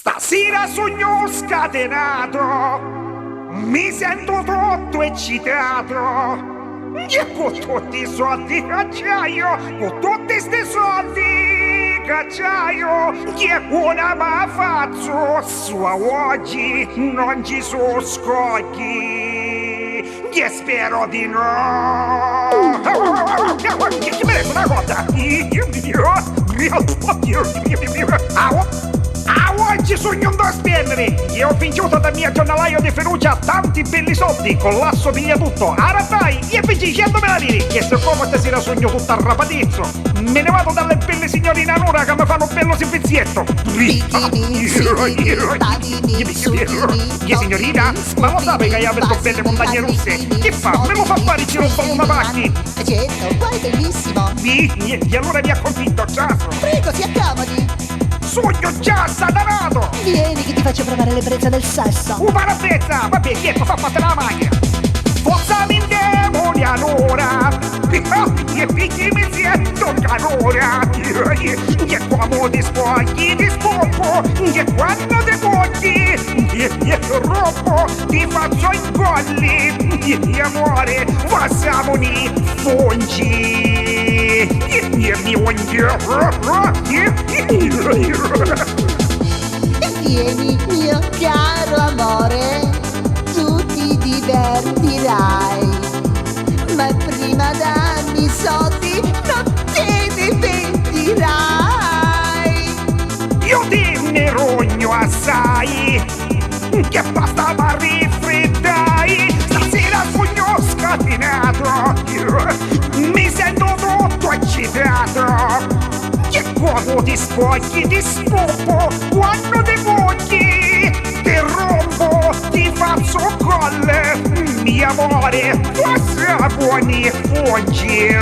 Stasera sugnu scatenato, mi sento tutto eccitato. E con tutti i soldi che c'hai, con tutti sti soldi che c'hai, che una ma faccio, su oggi non ci sono scogli. E spero di no. Che mi una cosa? A oggi sogno da spendere! E ho fingiuto dal mio giornalaio di fiducia tanti belli soldi, con l'asso piglia tutto, aratai e 500.000 lire! Che siccome stasera sogno tutto arrapatizzo, me ne vado dalle belle signorine Anora che mi fanno un bello servizietto! Che signorina, ma lo sai che io vedo belle montagne russe? Che fa? Me lo fa fare il giro un po' una pacchi? Certo, poi bellissimo! Sì, e allora mi ha convinto, ciao! Prego, si accomodi! Sogno già satanato! Vieni che ti faccio provare l'ebbrezza del sesso! Un parabrezza! Vabbè, dietro, fa fatta la macchina! Forza mi demoni allora! E picchi mi sento calora! E come ti spogli ti spoppo! E quando ti bocchi! E rompo! Ti faccio i colli! E amore, passamoni fungi! E mi Vieni, mio caro amore, tu ti divertirai. Ma prima dammi i soldi, non te ne pentirai. Io te ne rogno assai, che basta ma rifreddai. Stasera sogno scatenato, mi sento tutto eccitato. Che come ti spogli ti spoppo, quando ti bocchi ti rompo, ti faccio gol. Mio amore, forza buoni fuggi.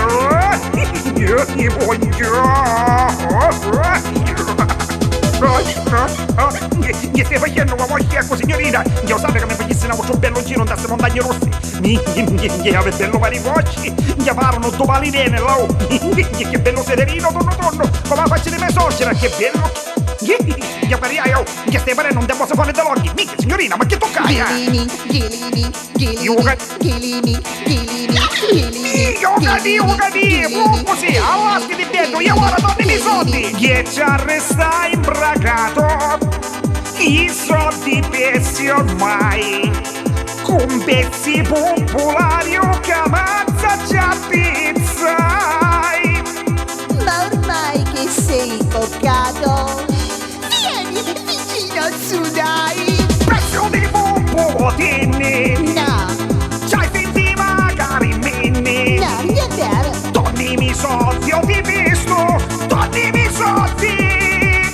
Io ti voglio. Che stai facendo una voce, ecco signorina? Io sapevo che mi facessi un altro bello giro da queste montagne russe. Mi, mi, bello vari voci. Mi parlano due palline là. Che bello sederino, tonno tonno. Come la faccia di mia suocera, che bello. Io per io, che stai parendo un devo fare dell'occhio. Mica signorina, ma che toccai? Ghilini, ghilini, ghilini, ghilini, ghilini, ghilini. Io capi, io capi, così, all'asti di bello, io ora torni i soldi. Che ci arrestai imbracato, i soldi persi ormai, con pezzi popolari o camazza ci appizzai. Ma ormai che sei toccato, vieni vicino su dai. Pezzo di popotini, No, c'hai finti magari minni. no, non è vero. Tornimi i soldi, ho ti visto, tornimi i soldi,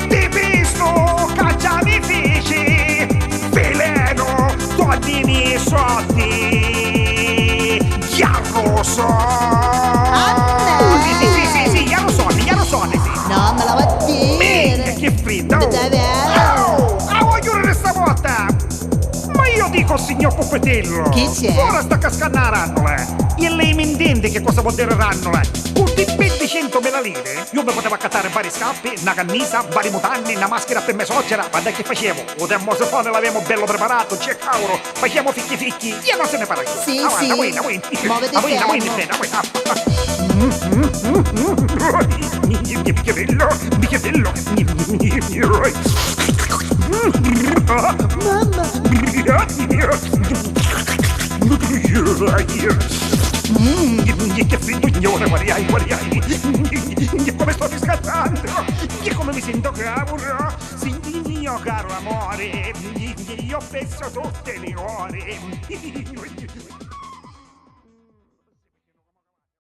ti visto, cacciami fici, veleno, tornimi i soldi, già lo so. A Sì, sì, sì, sì, sì, già lo so, già lo so, sì. No, me la vuoi Minchia, dire? che freddo! Davvero? Oh, ah, voglio chiudere stavolta! Ma io dico, signor Puppetello! Chi c'è? Ora sta cascando la rannola! E lei mi intende che cosa vuol dire rannola? Con di 100.000 lire io mi potevo accattare vari scappi, una camisa, vari mutanni, una maschera per me suocera. Guarda che facevo! O termosifone l'avevo bello preparato, c'è cavolo! Facciamo ficchi ficchi, e non se ne parla più! Sì, Avanti, sì. avanti, avanti. Muoviti Avanti, avanti, fermo. avanti, avanti. Che bello, che bello! Mamma, Che freddo, signore, guardiai, guardiai! Come sto riscattando! Che come mi sento cavolo! Sì, mio caro amore, io penso tutte le ore!